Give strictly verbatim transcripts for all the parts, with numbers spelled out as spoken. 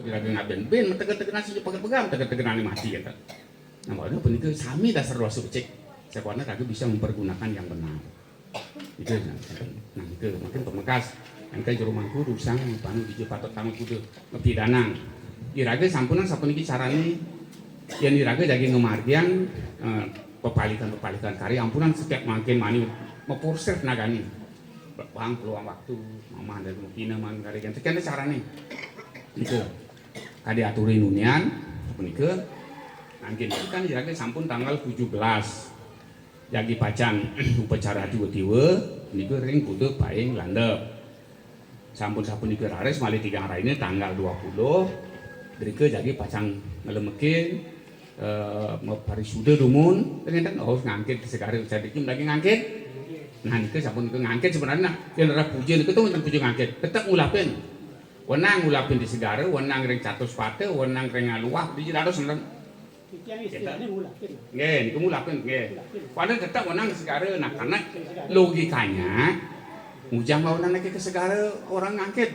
Iraga ngaben-ben, meteget-tegetan sing pegat-pegat, meteget-tegetan mati, kata. Nah, makanya punika sami dasar dua becik. Sapana raga bisa mempergunakan yang benar. Itu, nah, nah, itu makin pemekas. Engke jero mangku dusang panu dija patut tamu kudu ngepidanang. Iraga sampunang sapuniki carane, yen iraga jagi ngemargiang, eh, pepalikan-pepalikan karya, ampunang setiap mangkin mani mepursir nagani. Bang peluang waktu, mamah dari mungkin man karya. Sekian carane. Itu. Kadi aturin unian, punika. Nangkin kan iraga sampun tanggal tujuh belas. Jagi pacang upacara tiwa-tiwa, nika ring Kuta Paing Landep. Sampun sapunika raris malih tigang rahina tanggal dua puluh, drika jagi pacang ngelemekin, eh, maparisuda dumun, ngenten, oh, ngangkit di segara, sadiki lagi ngangkit. Nah, nika sampun nika ngangkit sebenarnya, nah, yen ora puja nika tuh ngenten puja ngangkit, tetep ngulapin. Wenang ngulapin di segara, wenang ring catus pata, wenang ring aluah, di dados nenten. Titiang istilahnya ngulapin. Nggih, niku ngulapin, nggih. Ngulapin. Padahal tetep wenang segara. Nah, karena logikanya, ngujang mawinan niki ke segara orang ngangkit.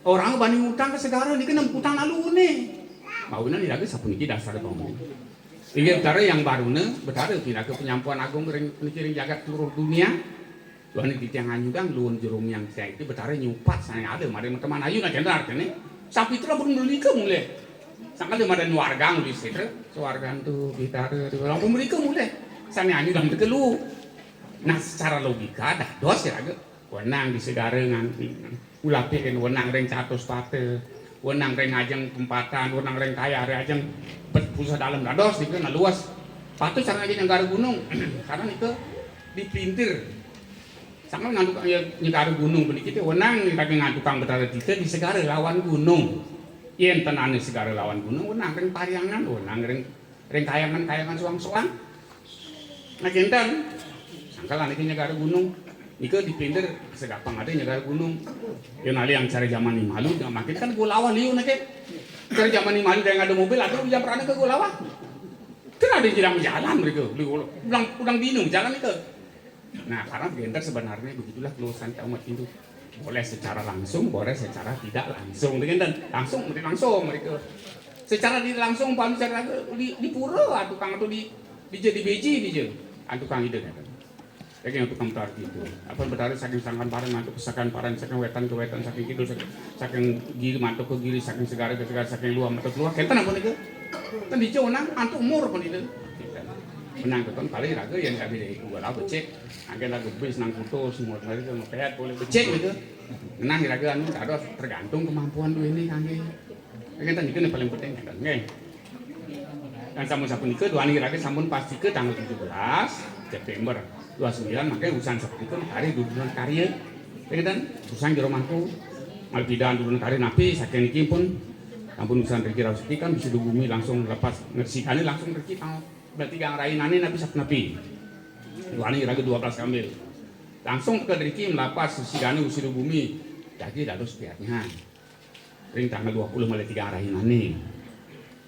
Orang bani ngutang ke segara niki nem utang lalu ne. Mawinan iraga sapuniki dasar bangun. Inggih, Betara yang baruna, Betara pinaga penyampuan agung ring, niki ring jagat seluruh dunia. Duaning titiang anyudang luun jero miang tiang iki Betara nyupat sane ada mari teman ayu, nah, kenten artine. Sapitra pun mrika mulih. Sangkal dia madan warga mulih sitra, swargantu Betara di orang pun mrika mulih. Sane anyudang teka lu. Nah, secara logika dados ya raga. Wenang di segara ngan ulapikin wenang ring catus pata, wenang ring ajeng tempatan, wenang ring kaya ring ajeng pet-, pusat dalem dados nika nah luwes. Patut sareng aja nyegara gunung. Karena nika diplintir. Sangkal ngantuk ya, nyegara gunung puniki te wenang iraga ngantukang Betara Tita di segara lawan gunung. Yen ten ane segara lawan gunung, wenang ring pariangan, wenang ring, ring kayangan-kayangan soang-soang. Nah, kenten. Sangkal ane nyegara gunung. Nika dipinter segapang ada nyegara gunung. Yen ale yang cara zaman malu, makin kan golawah liu nake. Cara zaman malu yang ada mobil, ada yang pernah ke golawah. Kan ada jalan-jalan mereka. Ulang, ulang bingung jalan itu. Nah, karena genter sebenarnya begitulah keluasan umat Hindu. Boleh secara langsung, boleh secara tidak langsung. Dengan dan langsung, mesti langsung mereka. Secara tidak langsung, paling secara di, di pura, ah, tukang atau di, di jadi beji, di je. Ah, tukang ide, kan. Lagi yang tukang Betara gitu. Apa Betara saking sangkan paran, mantuk ke sangkan paran, saking wetan ke wetan, saking kidul, saking, saking giri, mantuk ke giri, saking segara ke segara, saking luar, mantuk ke luar. Kenten apa nih? Kan di Jawa nang, antuk umur pun itu. Menang keton paling raga yang kami dari gua lah becek. Angke lagu bis nang putus, semua kemarin itu ngepet boleh becek gitu. Menang raga anu, ada tergantung kemampuan lu ini kangge. Kan tadi itu yang paling penting kan, nggih. Dan sampun sapunika duaning raga sampun pasti ke tanggal tujuh belas September dua sembilan, makanya urusan sapunika hari duduran karya. Kan urusan jero mangku. Malih pidan duduran karya napi saking niki pun sampun urusan rezeki raos iki kan bisa di bumi langsung lepas ngersikane langsung rezeki tanggal berarti gang rainane napi sapunapi. Duaning raga dua belas kambil. Langsung ke driki melapas sigane usir bumi. Dadi dados piarnya. Ring tanggal dua puluh malih tigang rahinane.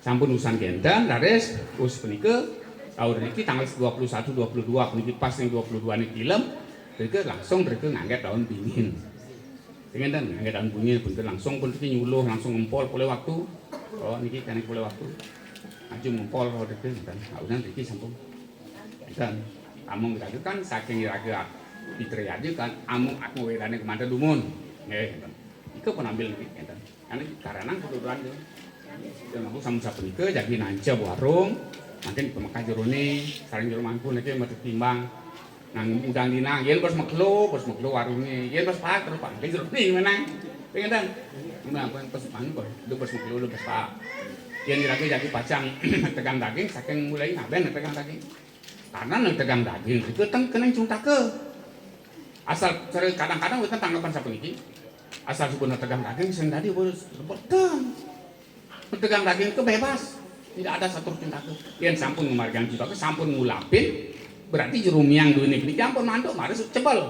Sampun usan kenten, raris, us punika, taun niki tanggal dua puluh satu, dua puluh dua, puniki pas ring dua puluh dua niki lem, drika langsung drika ngangge taun bingin. Ngenten, ngangge taun bingin, puniki langsung, puniki nyuluh, langsung ngempol polih waktu. Oh, niki kene polih waktu. Aju ngempol, oh, drika, ngenten. Aunan driki sampun. Ngenten. Amung raga kan saking raga Pitrayadi kan, amung atma wedane kemanten dumun. Nggih, ngenten. Ika pun ambil niki, ngenten. Ane karanang kebetulan tuh. Dan aku sama sapunika jagi nancep warung, mangkin pemekah jerone, sareng jero mangku niki metu timbang. Nang udang dina, yen bos meklo, bos meklo warunge, yen bos paek terus paek jerone menang. Pengen dan. Nah, apa yang pos anu bos, lu bos meklo, lu bos paek. Yen iraga jagi pacang tegang daging, saking mulai ngaben tegang daging. Karena nang tegang daging itu teng keneng cuntake. Asal kadang-kadang wonten tanggapan sapuniki. Asal subuh nang tegang daging sing dadi wis lebeten. Tegang daging itu bebas. Tidak ada satu cuntake. Yen sampun ngemargiang cuntake, sampun ngulapin, berarti jero miang duwene puniki ampun mantuk, mari cebel.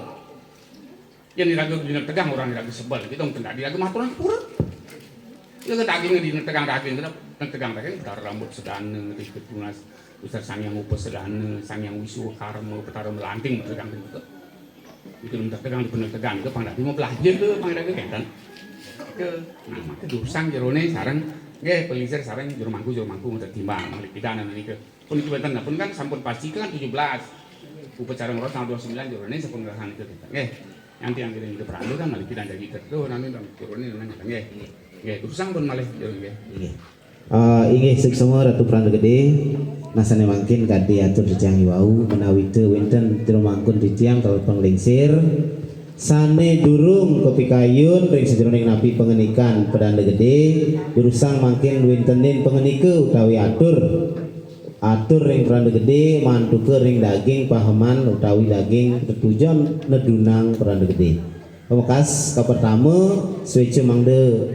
Yen iraga dina tegang, orang iraga sebel, kita dong tidak diraga maturan pura. Ya ke daging dina tegang daging, kita tegang daging, Betara Rambut Sedana, Rikut Tunas, Besar Sang Hyang Upa Sedana, Sang Hyang Wiswa Karma, Betara Melanting, tegang itu. Itu tegang di tegang, itu pang dadi mau belanja tuh, pang iraga kenten. Ke, nah, maka durusang jerone sareng, nggih, pelingsir sareng jero mangku, jero mangku ngoten timbang, malih pidan menika. Puniki wenten, pun kan sampun pasti kan tujuh belas. Upacara ngros tanggal dua puluh sembilan jerone sampun ngrasani kita. Nggih. Yang tiang kiring kita perandu kan malih pidan dagi kerto, nami dong jerone nang kita, nggih. Nggih, durusang pun malih jero, nggih. Nggih. Eh, inggih suksma Ratu Pranda Gede, nasane mangkin kadi atur titiang iwau, menawi te wenten jero mangkun titiang kalawan panglingsir sane durung kapikayun ring sajeroning napi pangenikan Pranda Gede, durusang mangkin wentenin pangenika utawi atur, atur ring Pranda Gede mantuka ring daging paheman utawi daging tetujon nedunang Pranda Gede. Pamekas kapertama, sueca mangda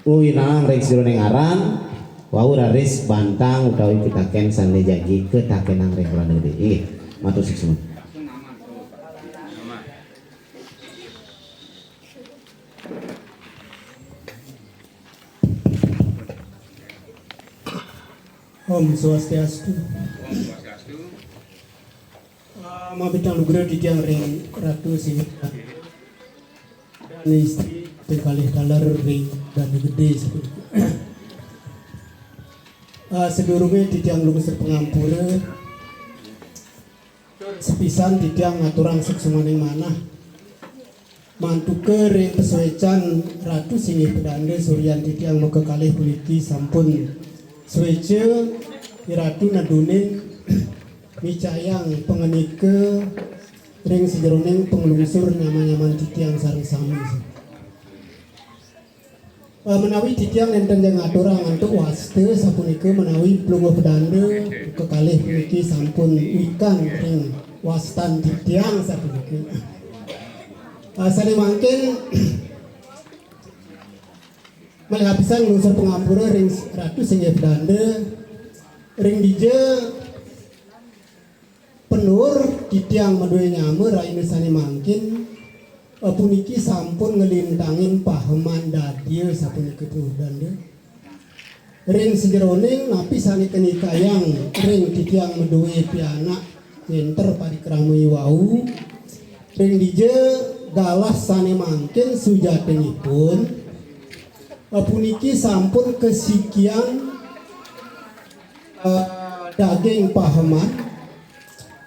Uwinang ring sajeroning aran, wau raris bantang utawi pitaken sane jagi katakenang ring Pranda Gede. Inggih, matur suksma. Om Swastiastu. Ah, mabitang nugraha titiang ring Ratu Sri dan istri ping kalih taler ring Danu Gede sapunika. Ah, sadurunge titiang lungsur pangampura, sepisan titiang ngaturang suksmaning manah. Mantuka ring pasuecan Ratu Singgih Pedanda Suryan titiang makakalih puniki sampun sueca Ratu nedunin micayang pangenika ring sajeroning panglungsur nyama-nyaman titiang sareng sami. Eh, menawi titiang nenten ja ngaturang antuk wasta sapunika menawi Plungguh Pedanda kekalih puniki sampun wikan ring wastan titiang sapunika. Eh, sane mangkin malih apisan nglungsur pangampura ring Ratu Singgih Pedanda ring dija penur titiang madue nyama raina sane mangkin, eh, puniki sampun nglintangin paheman dadia sapunika Plungguh Pedanda. Ring sajeroning napi sane kanikayang ring titiang madue pianak ngenter parikrama iwau, ring dija galah sane mangkin sujatinipun, eh, puniki sampun kasikian, eh, daging paheman,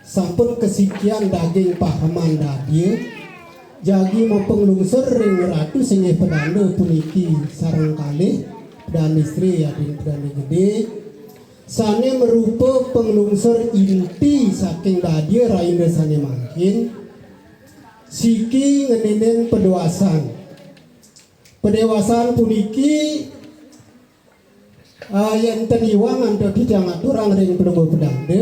sampun kasikian daging paheman dadia, jagi mapanglungsur ring Ratu Singgih Pedanda puniki sareng kalih, Pedanda Istri, Adin Pedanda Gede, sane marupa panglungsur inti saking dadia raina sane mangkin, siki ngeninin padewasan. Padewasan puniki, ah, yen ten iwang antuk titiang aturang ring Plungguh Pedanda,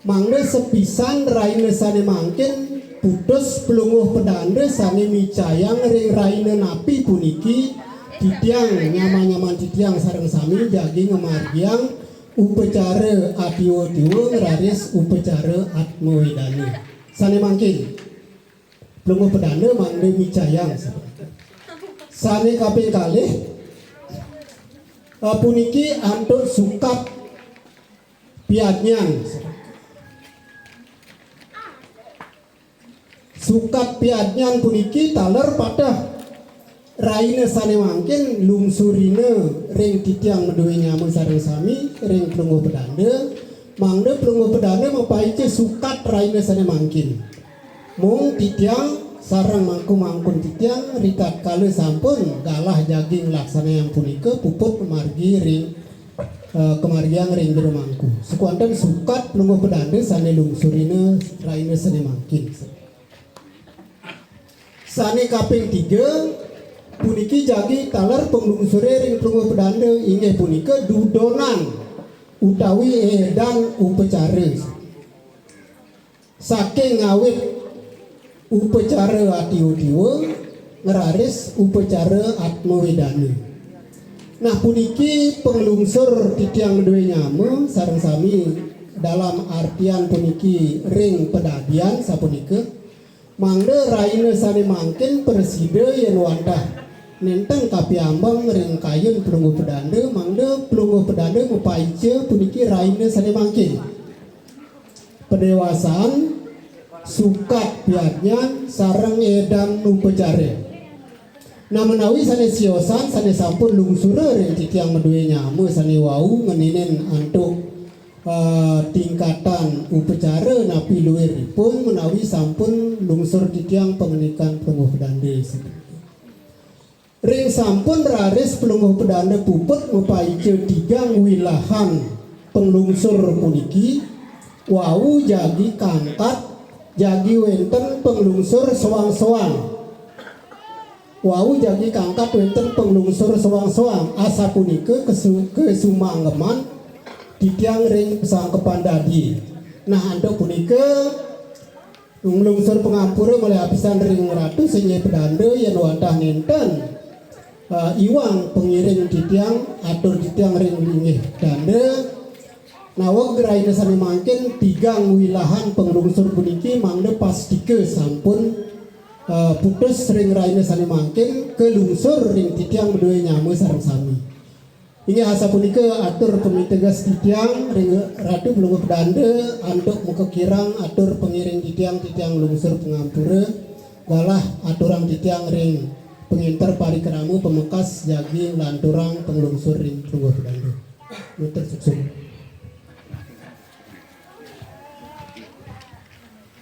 mangda sepisan raina sane mangkin putus Plungguh Pedanda sane micayang ring raina napi puniki, titiang nyama-nyaman titiang sareng sami jagi ngamargiang upacara atiwa-tiwa ngraris upacara atmawedana. Sane mangkin. Plungguh Pedanda mangda micayang. Sane kaping kalih, eh, puniki antuk sukat piadnyan. Sukat piadnyan puniki taler pateh raina sane mangkin lungsurina ring titiang madue nyama sareng sami ring Plungguh Pedanda, mangda Plungguh Pedanda mapaica sukat raina sane mangkin. Mung titiang sareng mangku-mangkun titiang ritatkala sampun galah jagi nglaksanayang punika puput margi ring, eh, kamargiang ring jero mangku. Sakuanten sukat Plungguh Pedanda sane lungsurina raina sane mangkin. Sane kaping tiga, puniki jagi taler panglungsure ring Plungguh Pedanda inggih punika dudonan utawi edan upacara. Saking ngawit upacara atiwa-tiwa ngraris upacara atmawedana. Nah, puniki panglungsur titiang madue nyama sareng sami dalam artian puniki ring padadian sapunika, mangda raina sane mangkin prasida yen wantah nenten kapiambeng ring kayun Plungguh Pedanda, mangda Plungguh Pedanda mapaica puniki raina sane mangkin. Padewasan, sukat piadnyan, sareng edan upacara. Nah, menawi sané siosan, sané sampun lungsura ring titiang madué nyama sané wau ngeninin antuk, eh, tingkatan upacara napi luiripun, menawi sampun lungsur titiang pangendikan Palungguh Pedanda. Ring sampun raris Palungguh Pedanda puput mapaica tigang wilahan panglungsur puniki, wau jagi kangkat, jagi wénten panglungsur soang-soang. Wau jagi kangkat wénten panglungsur soang-soang, asapunika kesu-, kasumanggeman titiang ring pasangkepan dadi. Nah, antuk punika, nglungsur pangampura malih apisan ring Ratu Singgih Pedanda yén wantah nénten, eh, iwang pangiring titiang, atur titiang ring linggih Pedanda. Naweg rahina sané mangkin tigang wilahan panglungsur puniki mangda pastika sampun, eh, putus ring rahina sané mangkin kalungsur ring titiang madué nyama sareng sami. Inggih asapunika atur pamiteges titiang ring Ratu Palungguh Pedanda antuk muka kirang atur pangiring titiang, titiang lungsur pangampura, galah aturang titiang ring pangenter parikrama pamekas jagi nglanturang panglungsur ring Palungguh Pedanda. Nutur suksma.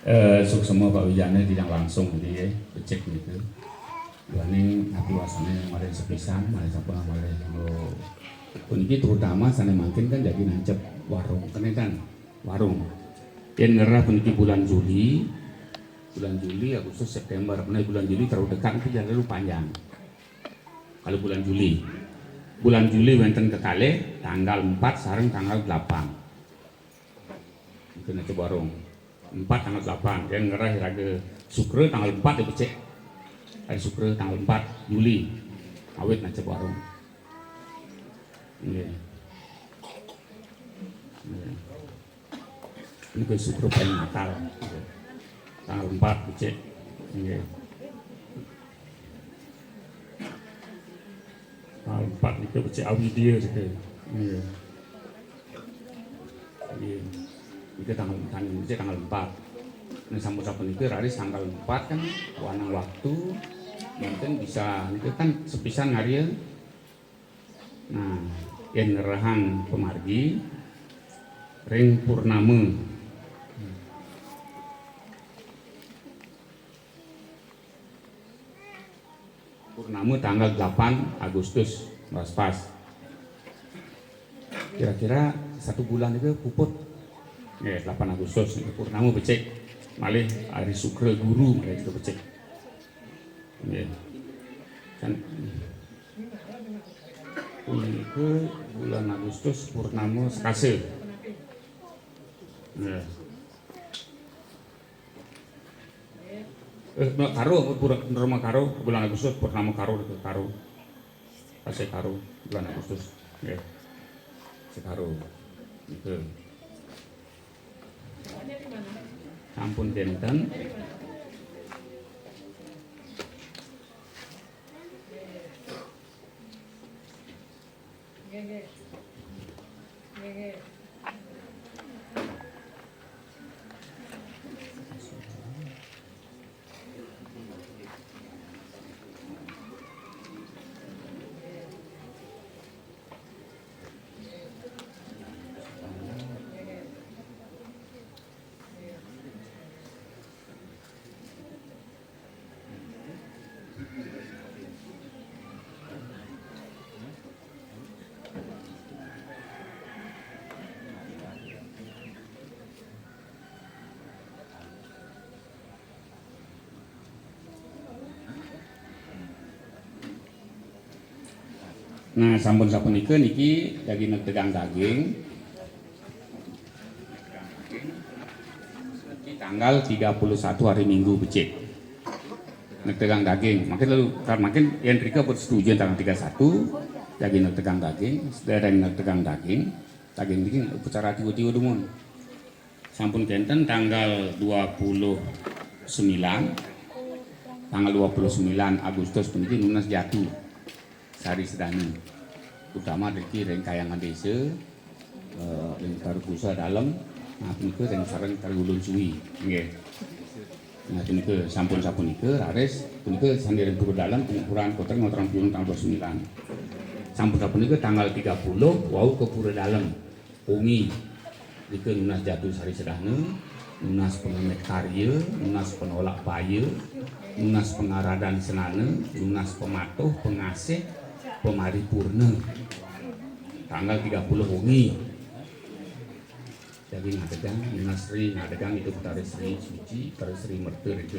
Eh, suksma Pak Wijana, titiang langsung niki, ya, becik niku. Duaning api wasana malih sepisan, malih sampun malih lo. Puniki terutama sané mangkin kan jagi nancep warung, kenénten warung. Yén ngerah puniki bulan Juli, bulan Juli, Agustus, September. Nah, bulan Juli terlalu dekat, itu terlalu panjang. Kalau bulan Juli. Bulan Juli wénten kekalih, tanggal empat sareng tanggal delapan. Itu nancep warung. Empat tanggal delapan, yén ngerah raga Sukra tanggal empat ya becik. Hari Sukra tanggal empat Juli. Awit nancep warung. Nggih. Nggih. Ini ke Sukra paling Natal. Tanggal empat becik. Nggih. Tanggal empat nika becik Awidia nika. Nggih. Nggih. Nika tanggal, tanggal, becik tanggal empat. Nah, sampun-sampun nika raris tanggal empat kan wanang waktu, mungkin bisa nika kan sepisan ngarya. Nah, yén ngerahang pamargi ring purnama. Purnama tanggal delapan Agustus, pas-pas. Kira-kira satu bulan itu puput. Ya, delapan Agustus itu purnama becik. Malih hari Sukra Guru malih itu becik. Nggih. Kan punika bulan Agustus purnama sekasa. Nggih. Eh, no, Karo, pura-, purnama Karo, bulan Agustus purnama Karo itu Karo. Sekasa Karo, bulan Agustus. Nggih. Sekaro. Itu. Sampun kénten. Nah, sampun sapunika niki jagi negtegang daging. Niki tanggal tiga puluh satu hari Minggu becik. Negtegang daging. Makin lalu, kan makin yén rika pun setuju tanggal tiga satu, jagi negtegang daging, sedereng negtegang daging, daging niki upacara tiwa-tiwa dumun. Sampun kénten tanggal dua puluh sembilan, tanggal dua puluh sembilan Agustus puniki nunas jatu sari sedana. Utama riki ring Kahyangan Desa, eh, ring Taru Puseh Dalem, nah, punika ring sareng Taru Ulun Suwi. Nggih. Nah, punika sampun sapunika raris punika sandering Pura Dalem pengukuran kotreng ngotreng piun tanggal sembilan. Sampun sapunika tanggal tiga puluh wau ke Pura Dalem. Wengi. Nika nunas jatu sari sedana, nunas pengemet karya, nunas penolak baya, nunas pengaradan senana, nunas pematuh, pengasih, pemaripurna. Tanggal tiga puluh wengi. Jagi ngadegang, nunas Sri ngadegang itu Betara Sri Suci, Betara Sri Merta itu.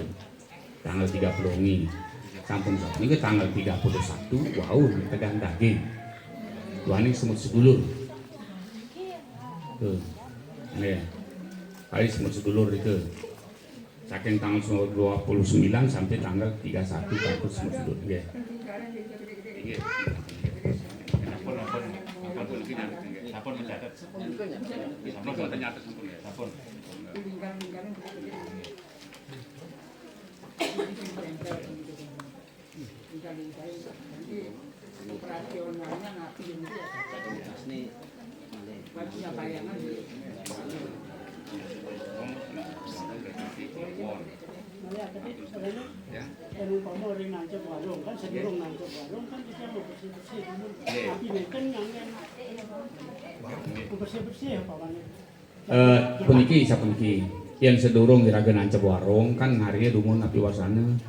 Tanggal tiga puluh wengi. Sampun sampun niki tanggal tiga puluh satu wau ngadegang daging. Duaning semut sedulur. Tuh. Nggih. Kali semut sedulur itu. Saking tanggal dua puluh sembilan sampai tanggal tiga satu kanggo semut sedulur. Nggih. Nggih. Sampun, sampun, sampun, nggih. Sampun mencatat. Sampun mencatat, sampun, nggih. Sampun. Operasionalnya ngapain dia? Ini buatnya bayangan. Kalau umpama orang nancep warung kan, sedurung nancep warung kan bisa bersih-bersih dulu. Tapi mungkin yang yang bersih-bersih apa namanya? Eh, puniki sapuniki. Yen sedurung iraga nancep warung kan ngarya dumun api wasana,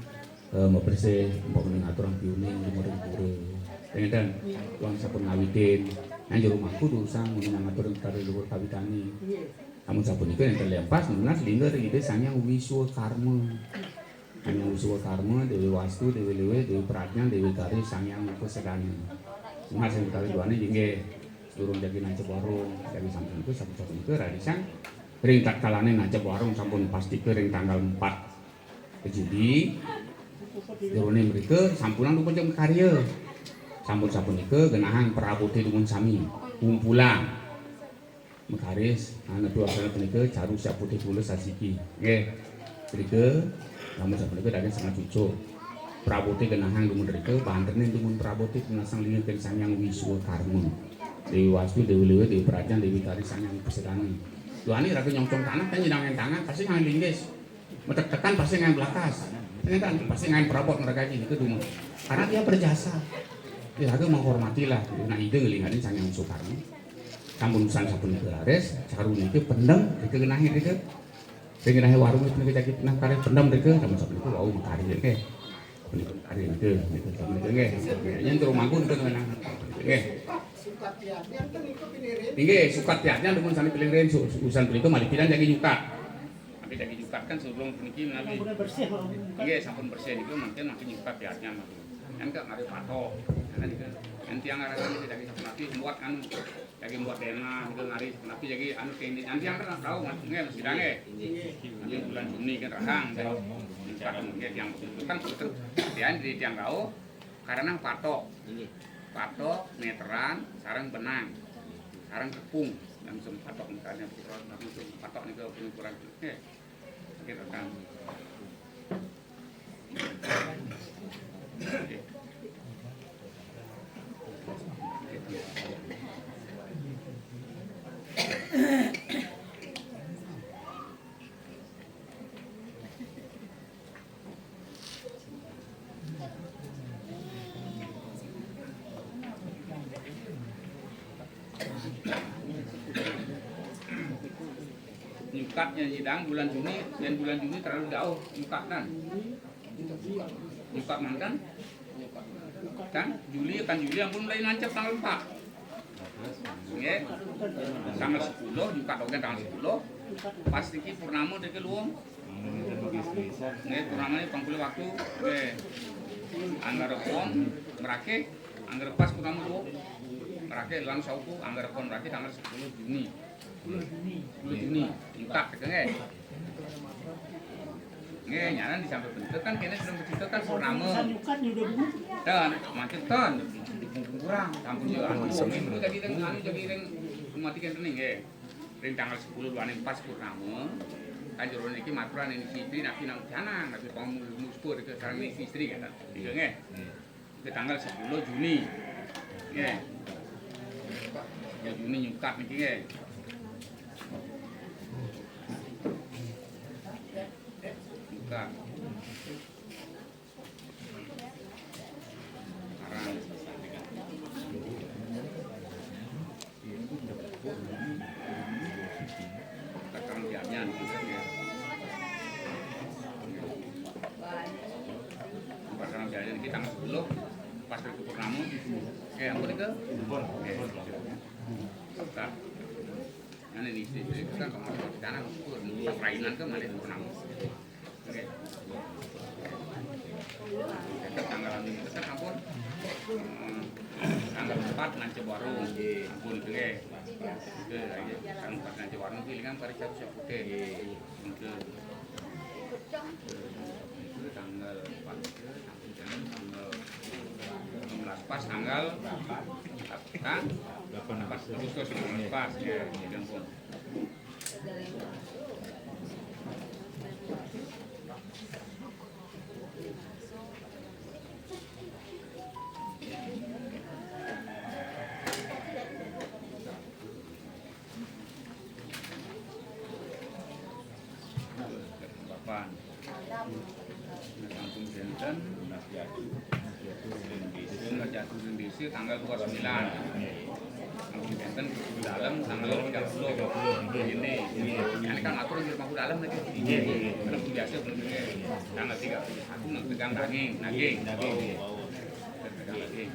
eh, mabersih, umpamane ngaturang piuning dumun ring pura. Ngeten, wong sampun ngawitin. Nang jero mangku durusang mun ngatur karo luhur kawitane. Amun sapunika nenten lempas nunas lingga ring Ida Sang Hyang Wiswakarma. Sang Hyang Wiswakarma, Dewi Wastu, Dewi Lewe, Dewi Pradnya, Dewi Tari, Sang Hyang Upasedana. Mas sing utawi duane inggih durung jagi nancep warung, jagi sampun itu sampun sampun itu rarisang ring tatkalane nancep warung sampun pastika ring tanggal empat Juli. Durune mrika sampunang dipun karya. Sampun sapunika genahang praboti dumun sami. Kumpulan. Mekaris, anepi wasana punika caru siap putih kula sasiki. Nggih. Punika, namun sapunika daging sangat cucuk. Praboti genahang dumun rika, bantene dumun praboti penasang lingga ken Sang Hyang Wiswakarma. Dewi Wastu, Dewi Lewe, Dewi Prajan, Dewi Tari, Sang Hyang Pesedana. Duane raga nyongcong tanah, kan nyedangen tangan, pasti ngangen linggis. Metek-tekan pasti ngangen belakas. Ini kan pasti ngangen perabot mereka aja gitu dumun. Karena dia berjasa. Dia raga menghormatilah. Nah, ide ngelinganin Sang Hyang Soekarno. Sampun usan sapunika raris, caru niki pendem, rika genahe rika. Sing genahe warung niki jagi penah karya pendem rika, sampun sapunika wau mekari nggih. Menika mekari niki, niki sampun niki nggih. Yen terus mangku niki nggih. Nggih. Inggih, sukat tiatnya dumun sami piling rin, su-, usan punika malih pidan jagi nyukat. Tapi jagi nyukat kan sedurung puniki menawi. Sampun bersih, Pak. Nggih, sampun bersih niku mungkin masih nyukat tiatnya mungkin. Kan kok ngarep patok. Kan niku. Kan tiang aran jagi sapunapi mbuat anu, jagi mbuat denah niku ngarep sapunapi jagi anu kene. Kan tiang kan tahu Mas nggih Mas Bidang nggih. Nggih bulan Juni kan rahang. Nyukat nggih tiang kan boten tiang di tiang rauh karena patok. Patok, meteran, sareng benang. Sareng tepung. Yang sing patok misalnya, patok niku ukuran. Nggih. Nggih, Kang. Nyukat ya nyidang bulan Juni, dan bulan Juni terlalu jauh nyukat kan. Nyukat mantan. Kan Juli, kan Juli ampun mulai nancep tanggal empat. Nggih. Tanggal sepuluh, nyukat oke tanggal sepuluh. Pas niki purnama niki luwung. Nggih, purnamane pang puluh waktu. Nggih. Anggara pon merake, anggara pas purnama luwung. Merake lan sauku anggara pon merake tanggal sepuluh Juni. Sepuluh Juni. Nyukat nggih. Nggih, nyanan disampe bentuk kan kene sudah bercerita kan purnama. Nyukat nyuda dulu. Dan macet ton. Kurang, sampun yo anu. Itu jadi ring anu jadi ring mati kenten nggih. Ring tanggal sepuluh duaning pas purnama. Kan jero niki maturan ning istri nabi nang janang, nabi pang muspur ke sareng ning istri kata. Iya nggih. Ke tanggal sepuluh Juni. Nggih. Ya Juni nyukat niki nggih. Nah. Arang. Sekarang biarnya, gitu ya. Pas sekarang biarnya, kita tanggal sepuluh, pas ke Purnama. Eh, ampun, ke? Ampun. Eh, nah, ini istri, istri kan kemarin sekarang itu pas rainan ke malah Purnama. Oke. Tetap tanggal tetap ampun. Hmm, tanggal empat nanti baru. Ampun, oke. Oke, lagi. Tanggal empat nanti baru pilih kan pada cap siap putih. Oke. Tanggal empat, tanggal enam belas pas tanggal delapan. Hah? Delapan Agustus. Delapan Agustus pas, ya, ya, ampun. Delapan. Sampun sinten? Jatuh Sendisi tanggal dua puluh sembilan. Sampun sinten? Dalam tanggal tiga puluh. Ini. Ini kan atur di rumah dalam lagi. Iya, iya, iya. Kan biasa belum ini. Tanggal tiga puluh satu nang tegang daging, daging. Daging, iya. Tegang daging.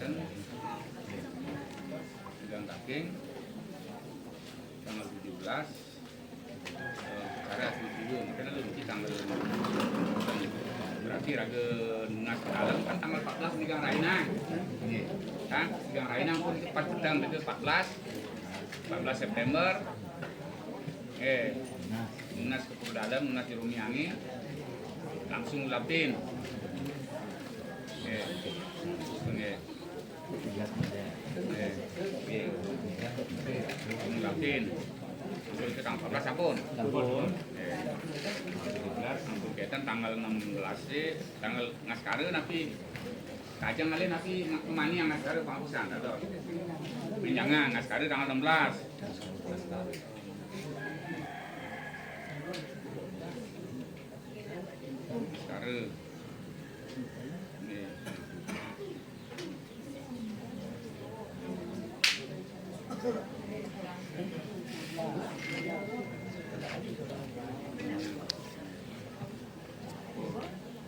Dan tegang daging tanggal tujuh belas. Eh, ada tujuh, mungkin ada lebih tanggal. Berarti raga nunas dalam kan tanggal empat belas megang raina. Kan megang raina pun cepat pedang itu empat belas. Empat belas September. Eh, nunas ke Pura Dalam, nunas di Rumi Angin. Langsung lapin. Eh, eh. Mungkin. Terus ke tanggal empat belas sampun. Sampun. Eh, empat belas sampun kaitan tanggal enam belas sih, tanggal ngaskara napi kajang alih napi kemani yang ngaskara pangkusan atau pinjangan ngaskara tanggal enam belas. Ngaskara. Nih.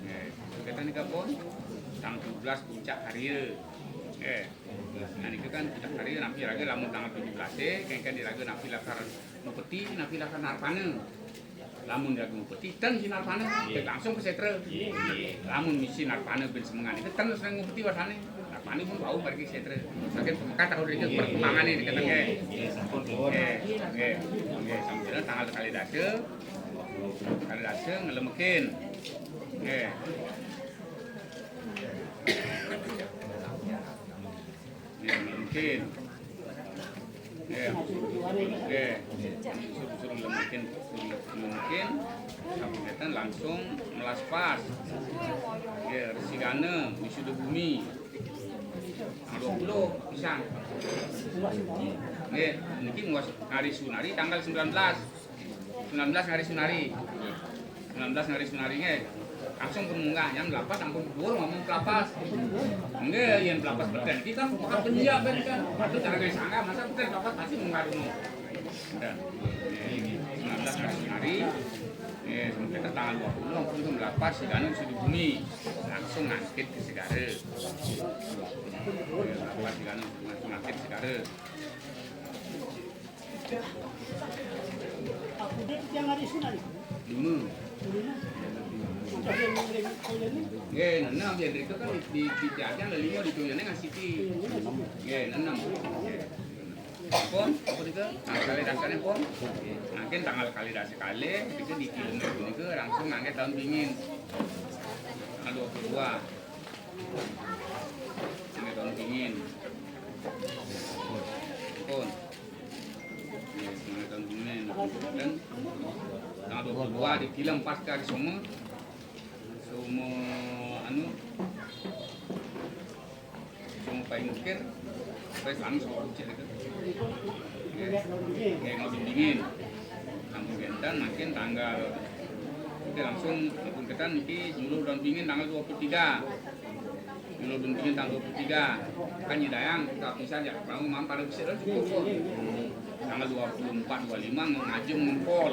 Nggih, kita nika pun tanggal tujuh belas puncak hari. Eh, nah, nika kan puncak hari napi raga lamun tanggal tujuh belas, eh, kan, kan diraga napi lakar ngupeti, napi lakar narpana. Lamun raga ngupeti, ten si narpana, langsung ke setra. Lamun misi narpana bin semengan itu ten sing ngupeti wasane. Narpana pun bau pergi setra. Saking pemekah tahu dari perkembangan ini kita ke. Nggih, nggih, sampun. Nggih, nggih, nggih, sampun tanggal kali dasa. Kali dasa ngelemekin. Nggih. Nggih, ngelemekin. Nggih. Nggih. Suruh ngelemekin, suruh ngelemekin. Sampai langsung melas pas. Nggih, Resi Gana, wisuda bumi. Dua puluh pisan. Nggih, niki muas hari Sunari tanggal sembilan belas. Sembilan belas hari Sunari. Sembilan belas hari Sunari nggih. Langsung ke munggah jam delapan ampun dhuwur ngomong pelapas. Nggih, yen pelapas beten iki kan bakal penjak ben kan. Itu cara gawe sangka, masa beten pelapas pasti munggah dulu. Dan ini sembilan belas hari Sunari. Eh, sampai ke tanggal dua puluh ampun itu melapas segala sudah bumi. Langsung ngangkit ke segara. Melapas segala langsung ngangkit segara. Aku dia tiang hari Sunari. Lima. Lima. Udah dia ngomong kau ini. Nggih, enam ya, itu kan di, di, di jajan ada lima di tuyulnya ngasih ti. Nggih, enam. Pun, apa itu? Tanggal dasarnya pun. Mungkin tanggal kali dasar kali, itu di kilometer itu langsung ngangkat tahun dingin. Tanggal dua puluh dua. Ngangkat tahun dingin. Pun. Ya, ngangkat tahun dingin. Dan tanggal dua puluh dua di kilang pas ke hari semua. Soma anu, soma paling mungkin, paling lama soma kucing itu. Nggih, nggih, ngopi dingin. Sampun Dan makin tanggal, kita langsung ikut ketan niki julu daun pingin tanggal dua puluh tiga. Julu daun pingin tanggal dua puluh tiga. Kan nyidayang, kita bisa aja, kamu mam pada bisa dan cukup kok. Tanggal dua puluh empat, dua puluh lima mau ngajeng ngumpul.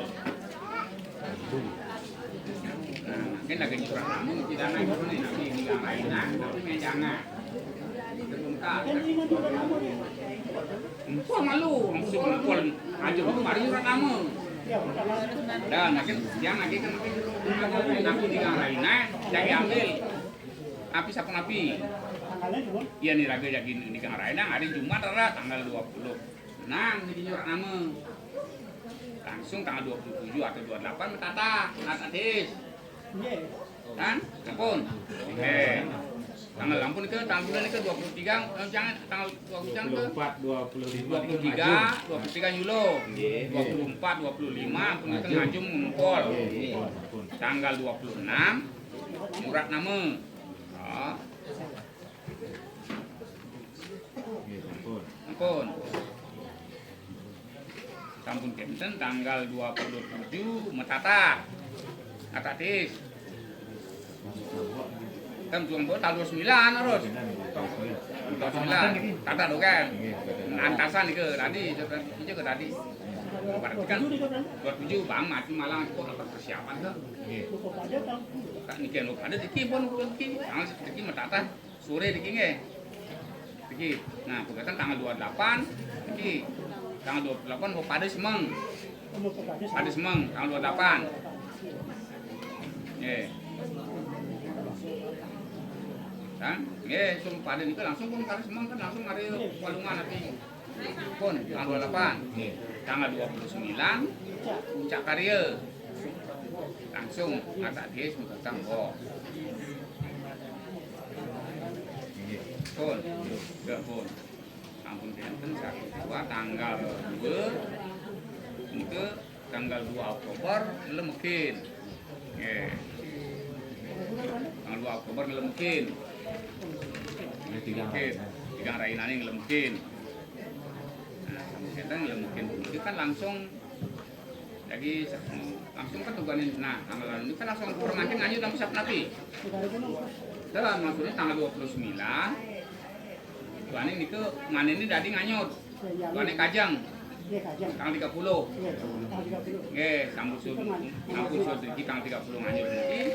Nah, makin lagi curah kamu, tidak naik ini, nanti ini yang lain, nah, tapi jangan. Terungkap. Empun malu, langsung empun. Aja lu mari ora nama. Dan makin yang lagi kan nanti di Kang Raina, yang diambil. Api siapa napi? Iya nih raga jadi di Kang Raina, hari Jumat ora tanggal dua puluh. Nah, ini nyurat nama. Langsung tanggal dua puluh tujuh atau dua puluh delapan mentatah, mentatah dis. Kan? Ampun. Oke. Tanggal ampun ke tanggal bulan ke dua puluh tiga, eh, jangan tanggal dua puluh tiga ke dua puluh empat, dua puluh lima dua puluh tiga, dua puluh tiga Yulo. Nggih. Dua puluh empat, dua puluh lima ampun ke ngajeng ngumpul. Nggih, ampun. Tanggal dua puluh enam surat nama. Oh. Nggih, ampun. Ampun. Sampun kenten tanggal dua puluh tujuh metata. Atatis. Kan tuang bawa tanggal dua puluh sembilan terus. Tanggal sembilan. Tata do kan. Antasan ke tadi, itu ke tadi. Berarti kan dua puluh tujuh bang mati malah kok dapat persiapan ke. Kan niki anu pada diki pun diki. Tanggal diki metata. Sore niki nggih. Niki. Nah, pegatan tanggal dua puluh delapan niki. Tanggal dua puluh delapan mau pada semeng. Pada semeng tanggal dua puluh delapan. Nggih. Kan? Nggih, sum pada niku langsung pun pada semeng kan langsung mari Walungan ati. Pun tanggal dua puluh delapan. Nggih. Tanggal dua puluh sembilan puncak karya. Langsung kata dia sing datang kok. Pun, ya pun. Ampun kenten satu dua tanggal dua, itu tanggal dua Oktober lemekin. Nggih. Tanggal dua Oktober lemekin. Ini tiga. Lemekin. Tiga rainane lemekin. Nah, ampun kenten lemekin itu kan langsung jadi langsung kan tuganin. Nah, tanggal lalu ini kan langsung kurang mancing nganyut sampai satu napi. Dan maksudnya tanggal dua puluh sembilan tuane niku manene dadi nganyut. Tuane kajeng. Nggih, kajeng. Tanggal tiga puluh. Nggih, tanggal tiga puluh. Nggih, sampun sun-, sampun sun iki tanggal tiga puluh nganyut iki.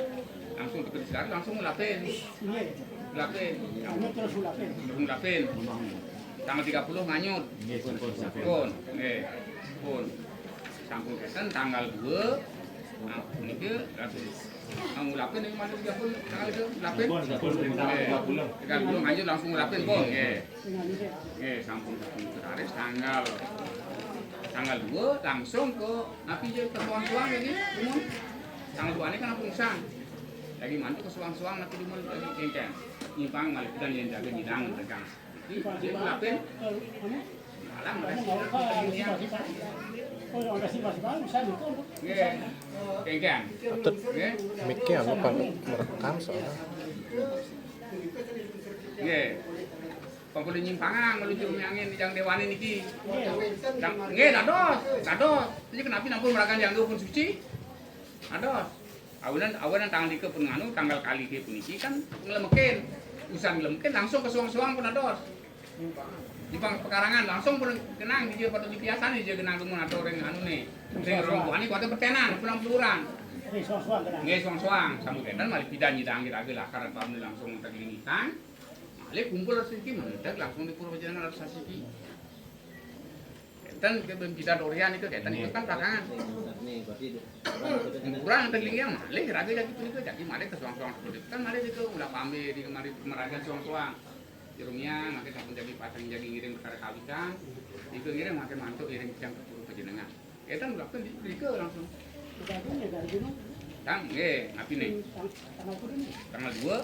Langsung dikit sekali langsung ngulapin. Nggih. Ngulapin. Nganyut terus ngulapin. Terus ngulapin. Tanggal tiga puluh nganyut. Nggih, sampun, sampun. Pun, nggih. Pun. Sampun kenten tanggal dua. Nah, niki langsung ngulapin niki mana tiga puluh tanggal itu ngulapin. Sampun, sampun, tanggal tiga puluh. Tiga puluh nganyut langsung ngulapin pun. Nggih. Nggih, sampun, sampun. Terus tanggal, tanggal dua langsung ke napi je ke suang-suang ini, umum. Tanggal dua ini kan langsung sang. Lagi mantu ke suang-suang napi di mulut lagi kencang. Nyimpang malih pidan yen jaga nyidang tegang. Iki lapin. Malah mereka. Nggih. Kencang. Atut nggih. Mic-e anu pan merekam soalnya. Nggih. Pangkuli nyimpangan menuju miangin di jang dewane niki. Nggih, dados, dados. Iki kenapi nampun merakan yang pun suci? Dados. Awinan, awinan tanggal tiga pun nganu, tanggal kali dia puniki kan ngelemekin. Usan ngelemekin langsung ke suang-suang pun dados. Di pang-, pekarangan langsung pun kenang dia patut dipiasan dia genang dumun atau ring anu nih. Ring rong buani kuatnya petenan, pulang peluran. Nggih, suang-suang. Samu kenten malih pidan nyidang kita agak lakar pamni langsung terlingitan. Malih kumpul siki mendek langsung di pura panjenengan harus sasiki. Kenten ke ben pidan dorian itu kenten itu kan belakangan. Kurang tadi yang malih raga jadi itu jadi malih ke suang-suang seperti itu kan malih itu ulah pamit di kemari meraga suang-suang. Jerumnya makin sampun jadi pasang jadi ngiring perkara kawitan. Itu ngiring makin mantuk ngiring yang ke pura panjenengan. Kenten ulah kan di, di ke langsung. Tang, nggih, napi nih? Tanggal dua.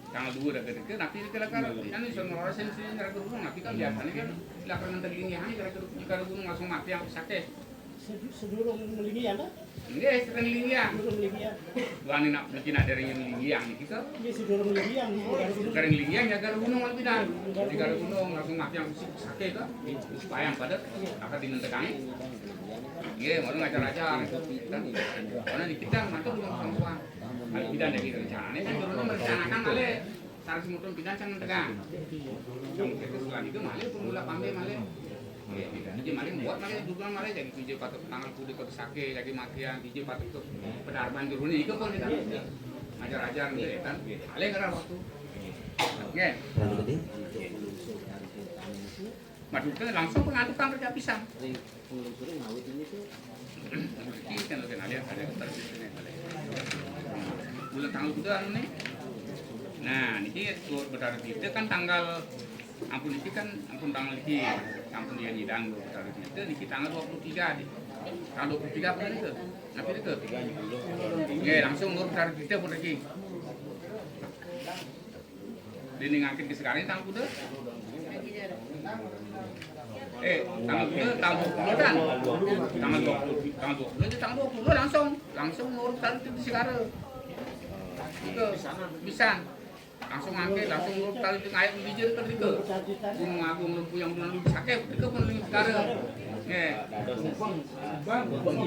Tanggal dua dah gede, napi nih kira-kira? Kan iso ngerosin sih nyerah ke gunung, napi kan biasanya kan lakar ngenteng ini hanya kira-kira jika ada gunung langsung mati yang sakit. Sedurung melingi ya kan? Nggih, sering linggiang. Wani nak mungkin ada yang linggiang gitu. Nggih, sing durung linggiang. Sering linggiang ya kalau gunung malah pindah. Di kalau gunung langsung mati yang sakit kan. Supaya pada akan dinentekangi. Nggih, malu ngajar-ajar. Karena di kita mantu belum perempuan. Kalau pindah dari rencananya kan turunnya merencanakan malah. Sareng semeton pidan sing tegang. Yang mungkin kesulitan itu malah pun mula pambe malah. Iya, iya. Jadi malah buat malah juga malah jadi tujuh patut tanggal kudu kau sakit, jadi matian, tujuh patut ke pedarban juruni itu pun kita. Ajar-ajar gitu ya kan. Malah ngerah waktu. Oke. Maduknya langsung pengantukan kerja pisang. Pengelucuran ngawit ini tuh. Iki kan lagi ngalian ada keterbitnya. Bulan tanggal kuda anu nih. Nah, niki tuh Betara Tirta kan tanggal, ampun, niki kan, ampun, tanggal niki, ampun, dia nyidang Betara Tirta niki tanggal dua puluh tiga deh. Tanggal dua puluh tiga apa itu? Tapi itu. Ya, langsung Nur Betara Tirta pun lagi. Dene ngangkit ke sekarang tanggal kuda? Eh, tanggal kuda, tanggal dua puluh kan? Tanggal dua puluh, tanggal dua puluh aja, tanggal dua puluh langsung, langsung nurut tali itu di Sigara. Itu, bisa. Langsung ngangkit, langsung nurut tali itu ngayak di Jir ke Gunung Agung, Lempu yang belum sakit, itu pun di Sigara. Nggih.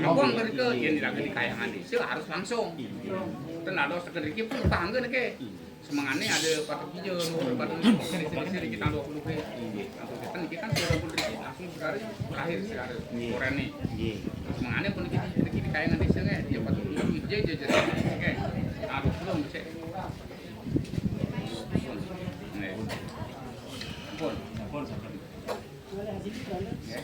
Abang ke Tirta, yen dilakukan di kayangan desa harus langsung. Ten ada sekedar iki pun tangga niki. Semangane ada patut hijau, nomor patut seri-seri kita dua puluh ke. Kan kita kan sudah pun langsung sekarang terakhir sekarang. Orang nih. Semangane pun kita kita kayak nanti sih nggak, dia patut hijau hijau aja jadi. Oke. Aduh, belum cek. Nih. Ampun. Ampun. Nggih.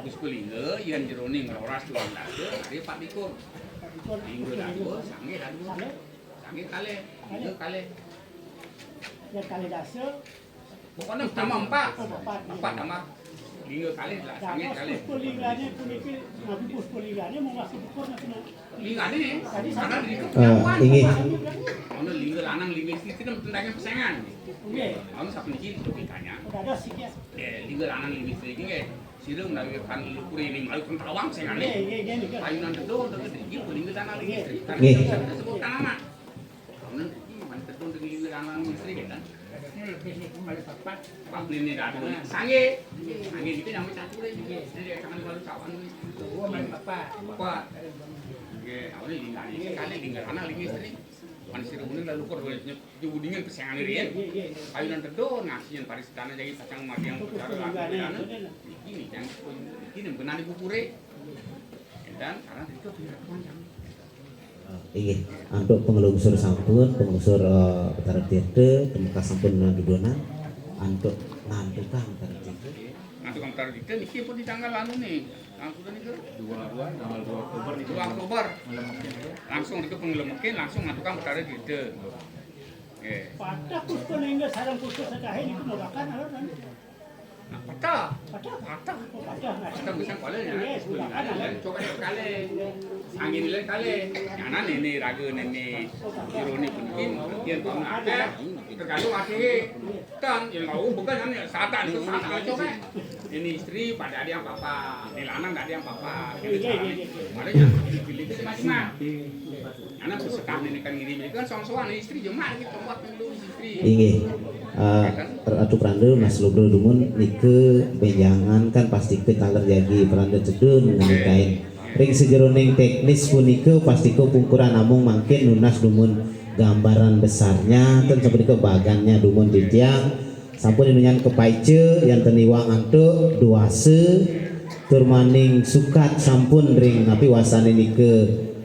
Puskulingga yen jeroning rolas tuan dasa, ari empat likur. Lingga dasa, sanggih dasa. Sanggih kalih, lingga kalih. Yen kalih dasa. Pokoknya tambah empat. Oh, empat, iya. Empat tambah. Lingga kalih lah, sanggih kalih. Puskulinggane puniki, nabi puskulinggane mung wasi ukur nabi. Lingane, karena di itu pengakuan. Inggih. Ono lingga lanang, lingga istri, itu kan tentangnya pesengan. Nggih. Ono saben iki logikanya. Dados iki. Eh, lingga lanang, lingga istri iki nggih. Sira menawi kan lukure ini malu pentawang sengane. Nggih, nggih, nggih, nggih. Payunan tedo untuk iki lingga lanang, lingga istri. Kan nggih. Bisa disebutkan anak. Ono iki man tedo untuk lingga lanang, lingga istri kan. Ini lebih niku malah papat. Papat ini dah. Sange. Sange itu yang campur ini. Jadi jangan malu cawan ini. Oh, malah papat. Papat. Nggih, awalnya lingga ini. Kali lingga lanang, lingga istri. Kan sira muni lalu kok nyebudingan kesengane riyen. Ayunan tedo ngasih yang paris tanah jadi pasang mati yang bicara lagu. Iki nih yang iki nih benane pupure. Dan karena itu punya kepanjang. Eh, inggih, antuk pengelungsur sampun, pengelungsur, eh, Betara Tirta, temekas sampun dudonan, antuk ngantukan Betara Tirta. Ngantukan Betara Tirta niki pun di tanggal anu nih. Tanggal pun niku dua, dua, tanggal dua Oktober niku. Dua Oktober. Ngelemekin niku. Langsung niku pengelemekin, langsung ngantukan Betara Tirta. Nggih. Patah puspa lingga sareng puspa sekahe niku mulakan alon kan? Nah, patah. Patah? Patah. Oh, patah. Patah bisa kala ya. Nggih, mulakan alon. Coba kali. Angin lek kali. Nyana nene raga nene jerone puniki, yen bangun akeh, tergantung akeh. Kan yang mau bukan kan ya satan itu satan coba. Ini istri pada ada yang apa-apa, ini lanang nggak ada yang apa-apa. Iya, iya, iya, iya. Paling yang pilih itu masing-masing. Karena pesekan ini kan ngirim itu kan soal-soal istri cuma kita buat dulu istri. Inggih. Eh, Ratu Pranda, Mas Lubro dumun nika benjangan kan pasti ke taler jagi Pranda cedun ngenikain. Ring sejeroning teknis punika pastika pungkuran namung mangkin nunas dumun gambaran besarnya, ten sapunika bagannya dumun titiang. Sampun inunyan kepaica, yan ten iwang antuk, duasa, tur maning sukat sampun ring napi wasane nika,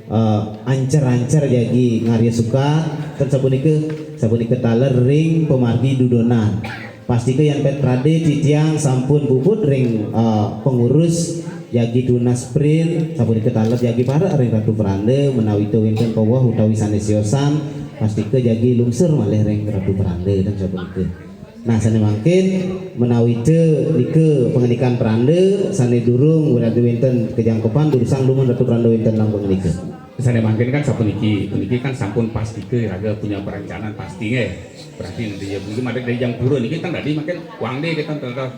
eh, ancer-ancer jagi ngarya sukat, ten sapunika, sapunika taler ring pamargi dudonan. Pastika yan pet prade titiang sampun puput ring, eh, pengurus jagi tunas print, sapunika taler jagi parek ring Ratu Pranda, menawi to wenten paweh utawi sane siosan, pastika jagi lungsur malih ring Ratu Pranda, ten sapunika. Nah, sane mangkin menawi te nika pangenikan Pranda sane durung berarti wenten kejangkepan durusang dumun Ratu Pranda wenten lam pangenikan. Sane mangkin kan sapuniki, puniki kan sampun pastika raga punya perencanaan pasti nggih. Berarti nanti ya mungkin ada dari jam pura niki kan tadi mangkin wangde kita terus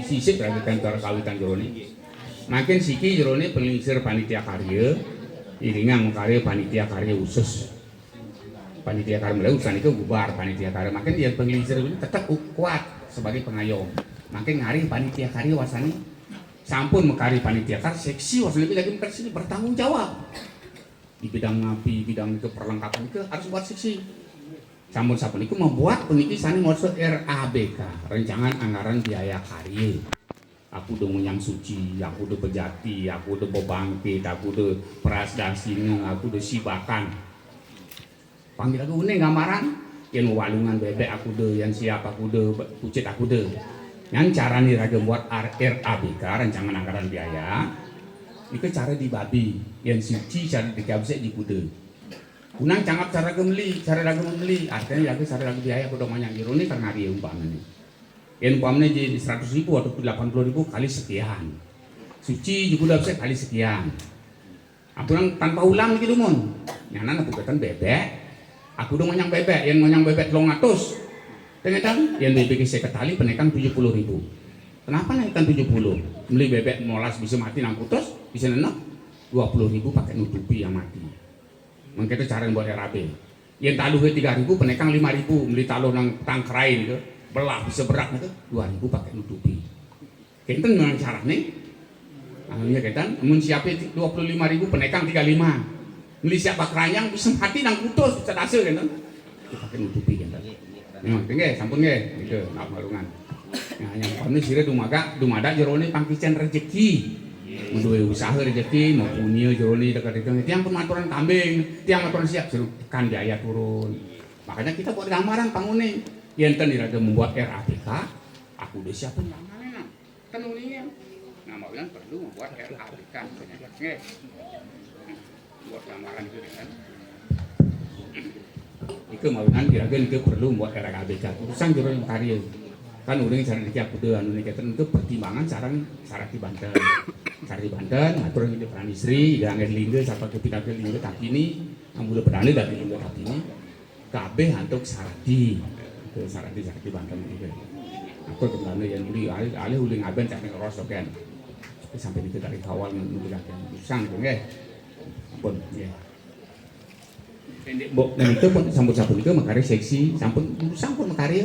sisip raga kan cara kawitan jero niki. Mangkin siki jerone panglingsir panitia karya, iringang karya panitia karya khusus. Panitia karya melayu sanika bubar panitia karya. Mangkin yen panglingsir ini tetep kuat sebagai pengayom. Mangkin ngarih panitia karya wasane sampun makarya panitia karya, seksi wasane lagi makarya sini bertanggung jawab. Di bidang napi, bidang nika perlengkapan nika harus buat seksi. Sampun sapunika membuat puniki sane maksud R A B K, Rencangan Anggaran Biaya Karya. Aku udah ngunyang suci, aku udah bejati, aku udah bebangkit, aku udah peras dasina, aku udah sibakan. Panggil aku uning gambaran, yen walungan bebek aku udah, yen siap aku udah, kucit aku udah. Nyan carane raga buat R- R A B K, Rencangan Anggaran Biaya. Iku cara di babi, yen suci cara di kabsek di kuda. Kunang cangap cara gemeli, cara raga membeli, artine raga cara raga biaya kuda manyang jerone kan ngari umpamane. Yen umpamane di seratus ribu atau delapan puluh ribu kali sekian. Suci juga udah bisa kali sekian. Aku nang tanpa ulang iki dumun. Nyanan aku keten bebek. Aku udah ngonyang bebek, yen ngonyang bebek telung atus. Tengetan, yen bebek seket tali penekang tujuh puluh ribu. Kenapa naikkan tujuh puluh? Beli bebek molas bisa mati nang putus, bisa nenek dua puluh ribu pakai nutupi yang mati. Mengkete carane buat R A B. Yen taluhe tiga ribu penekang lima ribu, beli taluh nang tangkrai niku, belah bisa berat niku, dua ribu pakai nutupi. Kenten memang carane. Anunya kenten, mun siape dua puluh lima ribu penekang tiga lima. Beli siap bak ranjang bisa mati nang putus, bisa dasa kenten. Pakai nutupi kenten. Memang nggih, sampun nggih, gitu, maaf malungan. Nah, yang pamit sira dumadak, dumadak jerone pangkicen rejeki. Menduwe usaha rejeki, mau punya jerone dekat itu. Tiang pun maturan kambing, tiang maturan siap suruh tekan biaya turun. Makanya kita buat gambaran pangune. Yen ten iraga membuat R A P K, aku udah siapin gambaran. Kan uninge. Nah, mau bilang perlu membuat R A P K. Nggih. Buat gambaran itu kan. Iku mau bilang kira-kira iku perlu buat R A P K. Urusan jero karya. Kan udah cara niki aku udah anu niki itu pertimbangan sareng sarati banten. Sarati banten, ngatur hidup peran istri, jangan lingga, siapa ke pindah ke lingga, tapi ini, yang udah pedane dari lingga, tapi ini. Kabeh antuk sarati. Antuk sarati, sarati banten niku. Aku kemana yang uli alih, alih uli ngaben cak ngeros kan. Sampai niku dari awal nunggu latihan usang niku nggih. Ampun nggih. Pendek mbok menika pun sampun-sampun niku mengkarya seksi, sampun sampun mengkarya.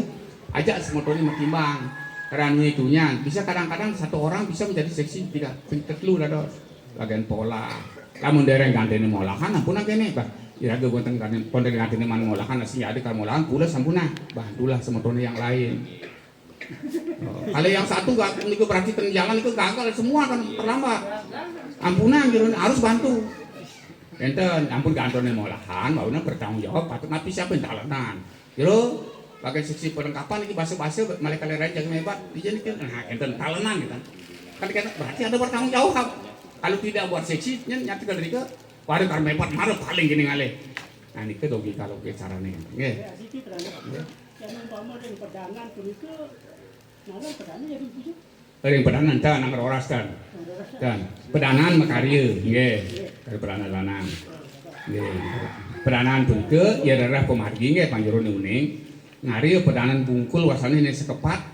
Ajak semotornya metimbang. Karena itunya bisa kadang-kadang satu orang bisa menjadi seksi tiga, telu dados. Bagian pola. Lamun dereng gantene molahan, ampun kene, Bah. Iraga wonten gantene, wonten gantene man molahan, sing ada kal molahan, kula sampun, ah. Bantulah semetone yang lain. Oh, kalau yang satu gak niku berarti ten jalan niku gagal semua kan terlambat. Ampunan jero harus bantu. Enten ampun gantone molahan, maunya bertanggung jawab patut napi siapa yang talenan. Jero pakai seksi perlengkapan iki basa-basa malah kalian jaga hebat. Iya nih kan, nah enten talenan gitu. Kan kan berarti ada bertanggung jawab. Kalau tidak buat seksi, nyata dari ke Waduh, karo mepet marep paling gini ngalih. Nah, niki to nggih kalau nggih carane. Nggih. Ya, siki terang. Nggih. Yang umpama ring pedangan punika, malah pedane ya ring pucuk. Ring pedangan ta nang roras kan. Kan. Pedangan makarya, nggih. Karo pedangan lanang. Nggih. Pedangan punika ya rereh pemargi nggih panjurone uning. Ngarya pedangan bungkul wasane ning sekepat.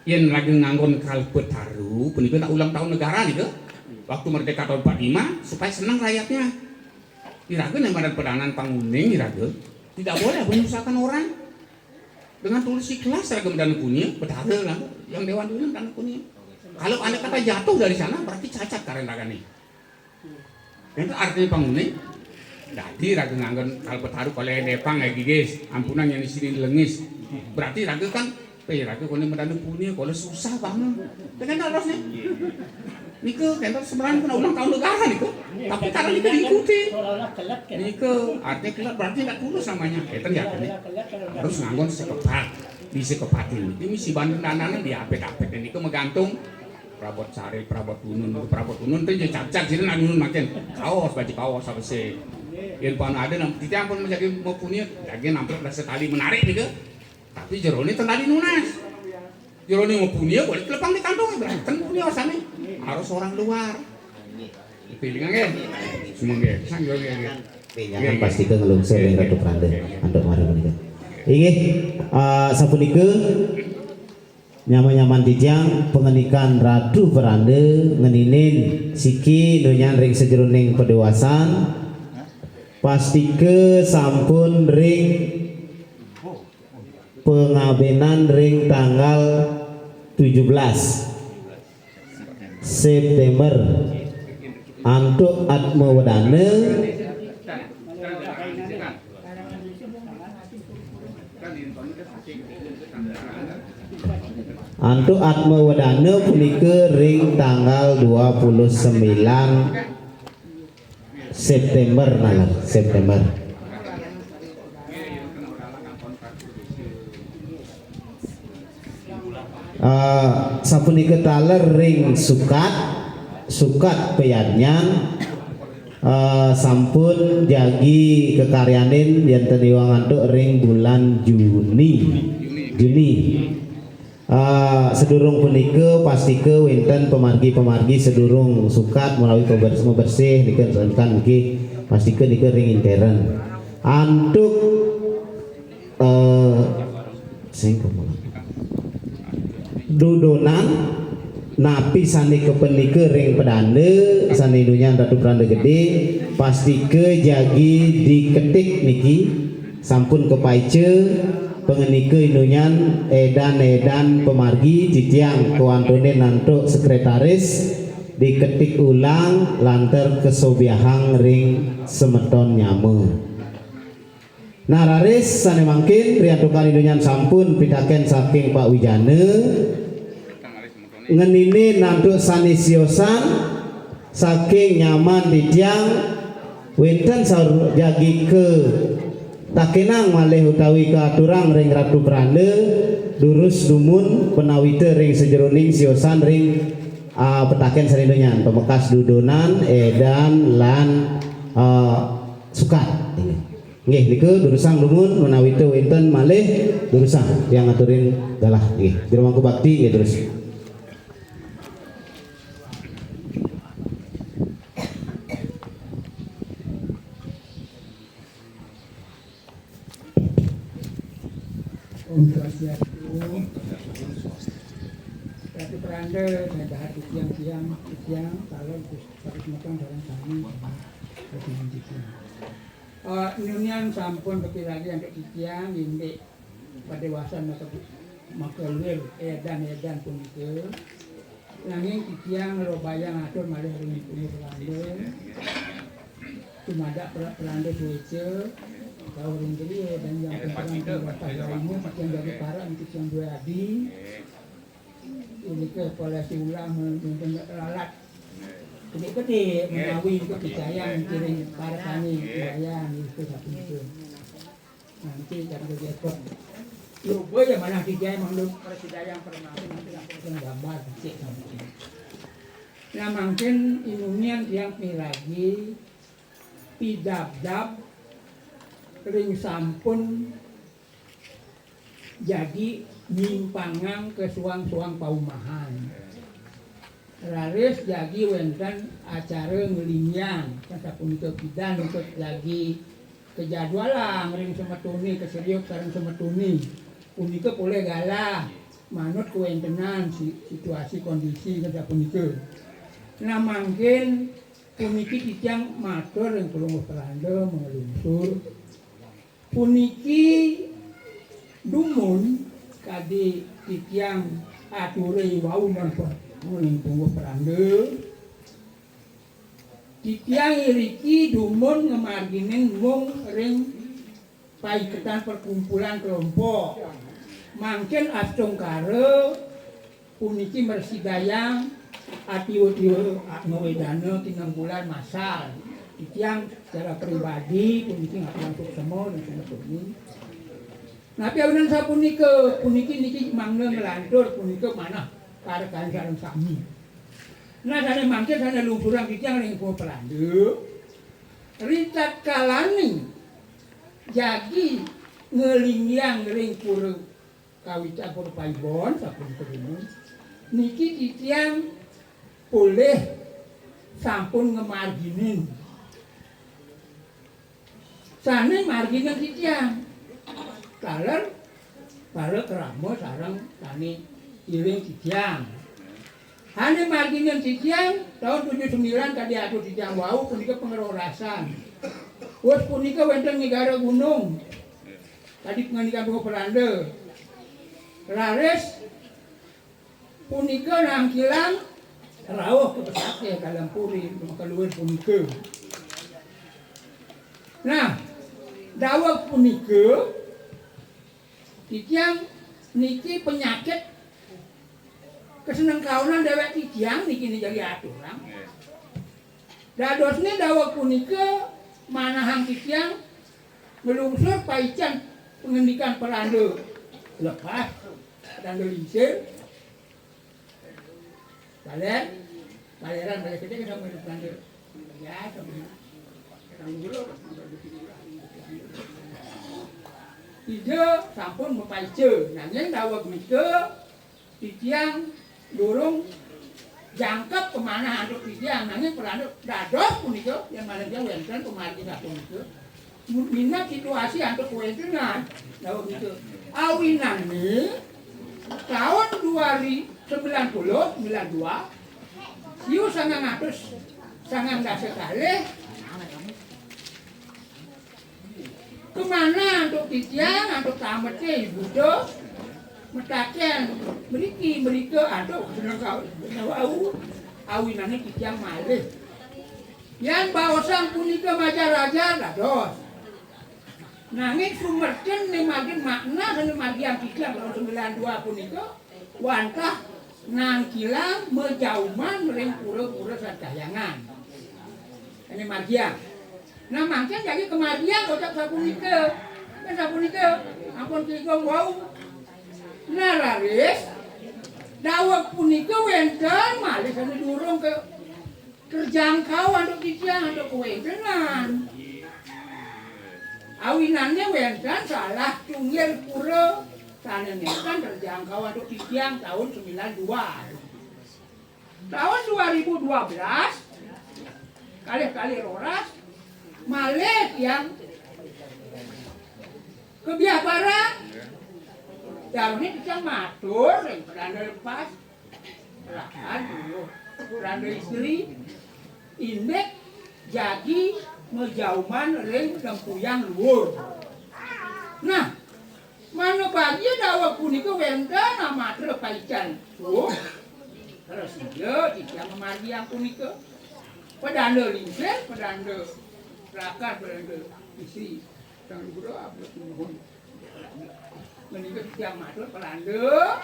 Yen lagi nganggon kalpetaru, punika nak ulang tahun negara nika. Waktu merdeka tahun empat lima, supaya senang rakyatnya. Iraga nek madan pedangan panguning iraga, tidak boleh menyusahkan orang. Dengan tulus ikhlas iraga madan punya, betara lah, yang dewan dunia madan punya. Kalau ada kata jatuh dari sana, berarti cacat karen raga nih. Ento artine panguning, dadi raga nganggon kalpetaru kale nepang ya gigis, ampunan yang di sini lengis. Berarti raga kan, eh raga kone medane punya, kole susah banget. Tekan terus nih. Niku kenten sebenarnya kena ulang tahun negara niku. Tapi karena niku diikuti. Seolah-olah kelet kan. Niku artinya kelet berarti nggak tulus namanya. Kenten ya artinya. Harus nganggon sekepat. Di sekepatin. Ini si bandeng danane di apet-apet niku menggantung perabot sari, perabot unun, perabot unun tuh jadi cap-cap jadi nak unun makin kaos, baju kaos apa sih. Yang pun ada nam, kita pun menjadi mau punya, lagi nampil rasa tali menarik niku. Tapi jerone tali nunas. Jerone mau punya boleh telepang di kantong berantem punya osane. Harus orang luar. Pilingan nggih. Semua nggih. Sang yo nggih. Jangan pasti ke ngelungsur ning Ratu Pranda. Anduk mari menika. Inggih, eh, sapunika Nyaman-nyaman titiang pangandikan Ratu Peranda ngeninin siki nunyan ring sajeroning padewasan, pastika sampun ring pangabenan ring tanggal tujuh belas September antuk Atma Wedana. Antuk Atma Wedana punika ring tanggal dua puluh sembilan September, nah, September. Eh, sapunika taler ring sukat, sukat payadnyan, eh, sampun jagi kakaryanin, yén ten iwang antuk ring bulan Juni. Juni. Eh, sadurung punika, pastika wénten pamargi-pamargi sadurung sukat menawi pabersih, mabersih nika, kan nggih, pastika nika ring intern. Antuk, eh, sing kemulan. Dudonan napi sané kapenika ring pedanda, sané nunyan Ratu Peranda Gedé, pastika jagi diketik niki, sampun kapaica pangandika inunyan, édan-édan pamargi titiang kawantunin antuk sekretaris diketik ulang lantur kasobiahang ring semeton nyama. Nah, raris sané mangkin riantukan inunyan sampun pitakén saking Pak Wijana, ngeninin antuk sané siosan saking nyaman titiang, wénten saur jagi katakénang malih utawi kaaturang ring Ratu Peranda, durus dumun panawita ring sajeroning siosan ring, ah, petakén sané nunyan, pamekas dudonan, édan, lan, ah, sukat. Inggih. Nggih, nika durusang dumun, menawi té wénten malih durusang tiang ngaturin galah. Nggih, jero mangku bakti nggih durus. Om Swastiastu. Ratu Peranda, dahat titiang, tiang, titiang, calon pus-, parisemeton sareng sami. Ratu Peranda. Eh, nunyan sampun kapiragi antuk titiang indik padewasan maka, makaluir édan-édan punika. Nanging titiang lobayang atur malih ring Ratu Peranda. Tumadak Pra-, Peranda suéca, rauh ring griya, dan yang penting titiang jagi parek, titiang dué adi. Punika polih ulang, mungkin lalat. Gedé-gedé menawi kepicayan kiring parekané wayang itu sapunika. Nanti kan begitu. Lupa ya mana tiga emang lu persidayang permati nanti langsung gambar dikit sama. Nah, mungkin inunian tiang piragi pidabdab ring sampun jagi nyimpangang ka suang-suang paumahan. Raris jagi wénten acara nglinggih, sapunika pidan nika jagi kajadwalang ring semetoné, kaseriuk sareng semetoné. Punika polih galah manut kawéntenan si-, situasi kondisi sapunika. Nah, mangkin puniki titiang matur ring Palungguh Peranda manglungsur. Puniki dumun kadi titiang aturé wau manpa-, ring Palungguh Peranda. Titiang iriki dumun ngamarginin mung ring paiketan perkumpulan kelompok. Mangkin astungkara puniki mrasidayang atiwa-tiwa ngawedana tinengkulan massal. Titiang secara pribadi puniki ngaturang suksema ring semeton. Napi awinan sapunika, puniki niki mangda nglantur punika manah parekan sareng sami. Nah, sané mangkin sané lungsurang titiang ring Palungguh Peranda. Ritatkalaning jagi nglinggih ring pura kawitan pura paibon, sapunika dumun. Niki titiang polih sampun ngamarginin. Sané marginin titiang. Taler para krama sareng sané iring titiang. Sané margining titiang taun tujuh sembilan kadi atur titiang wau punika pangrorasan. Wus punika wénten Nigara Gunung. Kadi pangandikan Palanda. Raris punika nangkilang rauh ka Besakih, ka Lempuri, makaluwih punika. Nah, daweg punika titiang niki penyakit keseneng kaunan déwék titiang niki jagi aturang. Dadosné daweg punika manahang titiang nglungsur paican pangandikan Palanda lepas, Palanda lingsir. Balér, baléran, balér gedé kita ngidup Palanda. Ya, sama. Ida sampun mapaica, nanging daweg nika titiang durung jangkep kamanah antuk titiang, nanging Palanda dados punika, yén malih titiang wénten pamargi sapunika. Minab situasi antuk kawéntenan, daweg nika. Awinanné taun dua ribu sembilan puluh, sembilan dua, siu sangang atus sangang dasa kalih, kamanah antuk titiang, antuk tameté Buddha, mataken mriki, mrika, antuk seneng kau-, wau, awinanné titiang malih. Yan baosang punika majar-ajar dados. Nanging sumerten né margin makna sané margiang titiang taun sembilan dua punika, wantah nangkilang majauman ring pura-pura Sadahyangan. Ini margiang. Nah, mangkin jagi kamargiang kocap sapunika. Kan sapunika ampun kigong wau. Nah, raris daweg punika wénten malih sané durung ka-, terjangkau antuk titiang antuk kawéntenan. Awinanné wénten salah tunggil pura sané nénten terjangkau antuk titiang taun sembilan dua. Taun dua ribu dua belas, kalih kalih roras, malih tiang kebiah parang. Dané titiang matur ring Palanda lepas, rakan dulu, Palanda istri, indik jagi majauman ring Lempuyang Luhur. Nah, manabagia daweg punika wénten amatra paican suh, terus iya titiang mamargiang punika. Palanda lingsir, Palanda rakan, Palanda istri. Sang Luhur abot nuhun. Menika titiang matur Palanda,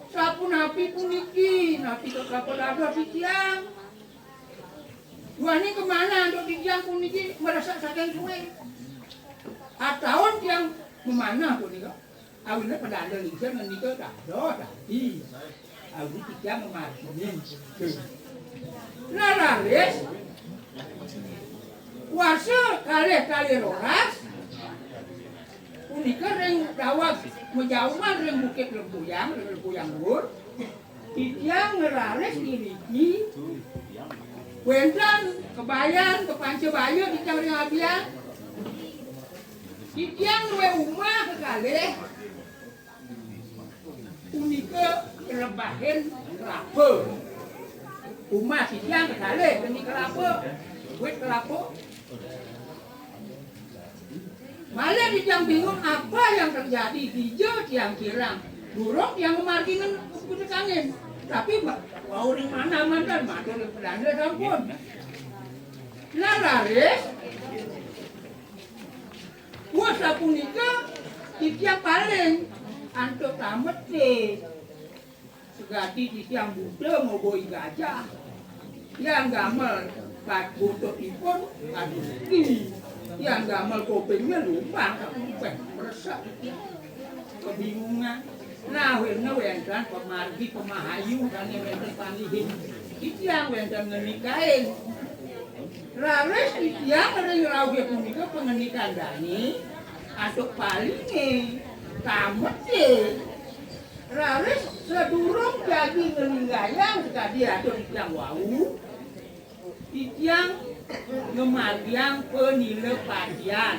sapunapi puniki, napi kekapedados titiang? Duaning kamanah antuk titiang puniki mresek saking sué. Ataun tiang mamanah punika, awinanné Palanda lingsir ngendika dados tadi. Awit titiang mamargining. Nah, raris, warsa kalih kalih roras, punika ring daweg majauman ring Bukit Lempuyang, ring Lempuyang Luhur, titiang ngraris niriki, wénten kabayan, kapanca baya titiang ring abian. Titiang duwé umah kekalih. Punika nglebahin kelapa. Umah titiang kekalih demi kelapa. Wit kelapa. Malih titiang bingung apa yang terjadi, dija tiang kirang. Durung tiang mamargining punika angin. Tapi ma-, wau ring manah manten, matur ring Palanda sampun. Nah, raris, wus sapunika titiang paling antuk tameté. Segati titiang Buddha ngobohi gajah. Yan damel bat-, buntutipun, aduh, ih. Yan damel kupingnya lubang, tapi peh, mresek. Kebingungan. Nah, akhirnya wénten pamargi pamahayu sané wénten panggihin. Titiang wénten ngenikain. Raris titiang ring rauhé punika pangendikan dané, antuk palingé, tameté. Raris sadurung jagi nglinggayang sakadi atur titiang wau, titiang ngamargiang panilapatian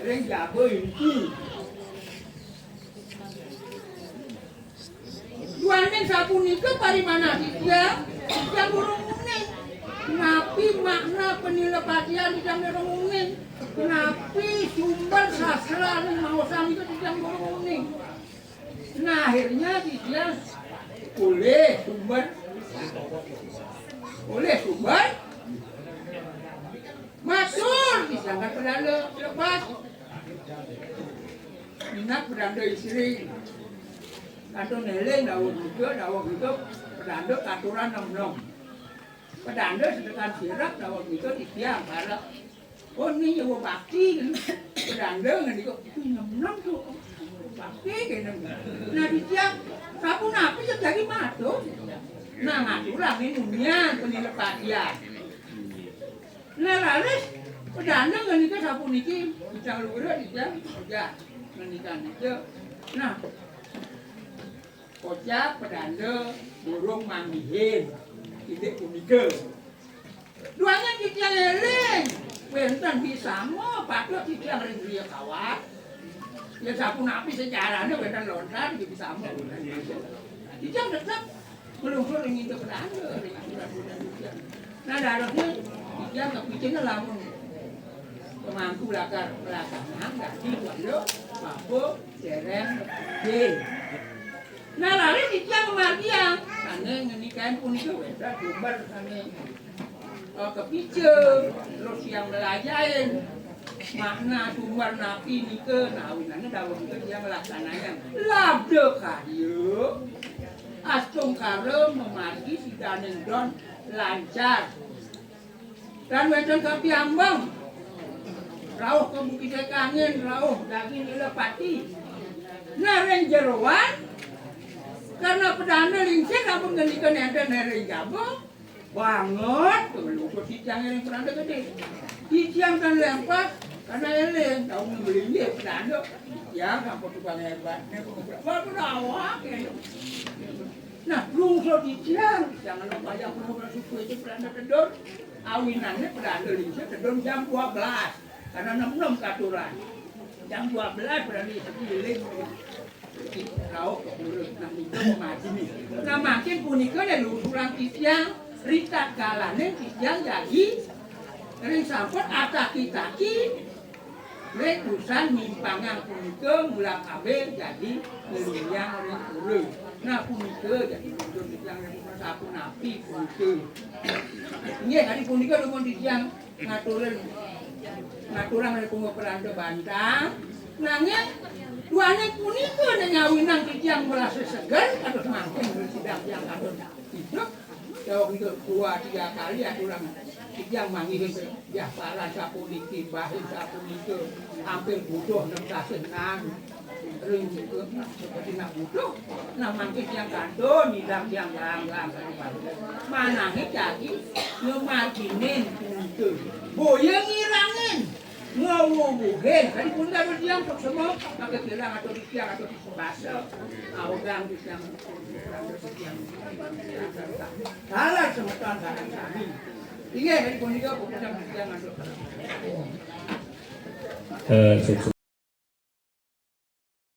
ring jaba inti. Paning sapunika parimanan titiang, titiang durung uning. Napi makna panilepatian titiang durung uning? Napi sumber sastra ning maosang itu titiang durung uning. Nah, akhirnya titiang olih sumber, olih sumber matur, misalkan Padanda lepas. Minat Padanda istri. Kantun eling dawuh gitu, dawuh gitu, Padanda katuran nem-nem. Padanda sedekan sirep, dawuh gitu, titiang bareng. Oh, ini nyawa bakti, kan? Padanda ngendika, "Itu nem-nem tuh. Bakti, kan?" Nah, titiang, sapunapi sing dadi matur? Nah, ngaturang ini nunyian panilepatian. Nah, raris Padanda ngendika sapuniki, titiang luhur, titiang ojah ngendikan itu. Nah, kocap Padanda durung manggihin indik punika. Duaning titiang eling, wénten bisama patut titiang ring griya kawan. Ya, sapunapi sejarahnya wénten lontar, ya, bisama. Titiang tetep nglungsur ring indik Padanda, ring aturan Padanda. Nah, darosnya titiang kapicena lamun pemangku lakar pelaksana, dadi wanda, bapa, dereng, nggih. Nah, raris titiang ngamargiang, sané ngenikain punika wénten sumber sané, eh, kapica, terus yang nglajahin makna sumber napi nika, nah, awinannya dawuh nika titiang nglaksanayang labda karya, astungkara mamargi sidaning don lancar. Lan wénten kapiambeng, rauh ka Bukité Kangin, rauh daging Ila Pati. Nah, ring jeroan, karena Padanda lingsir sampun ngendika nénten ring jaba, banget, nglungsur titiang ring Padanda Gedé. Titiang tan lempas, karena eling, taun ngebelinggih Padanda. Titiang sampun tukang hébat, né, waduh, awak, ya. Nah, nglungsur titiang, jangan lupa yang nglungsur suku itu Padanda tedun. Awinannya Padanda lingsir tedun jam dua belas. Karena nem-nem katuran. Jam dua belas Padanda sekeliling. Rauh ke pura. Nah, itu memaji nih. Nah, mangkin punika lé lungsuran titiang, ritatkalané titiang jagi ring sampun ataki-taki. Ring usan nyimpangang punika ngulang kabéh jagi nglinggiang ring pura. Nah, punika jagi nuntun titiang ring sapunapi punika. Inggih, kadi punika dumun titiang ngaturin, ngaturang ring Punggung Padanda Bantang. Nanging duaning punika ning awinang titiang merasa seger, kados mangkin ring sidang tiang kados. Idup, dawuh nika dua tiga kali aturang titiang manggihin japaran sapuniki, bahin sapunika, ampir butuh nem tasih nang. Ring nika seperti nak butuh, nah mangkin tiang kantun, nyidang tiang galang-galang. Manahé jagi ngemarginin punika. Boya ngirangin, ngawuwuhin. Kadi punika atur tiang suksma, maka kirang atur titiang, atur basa. Audang titiang. Salah semeton sareng sami. Inggih, kadi punika pupusan titiang atur. Eh, sukses.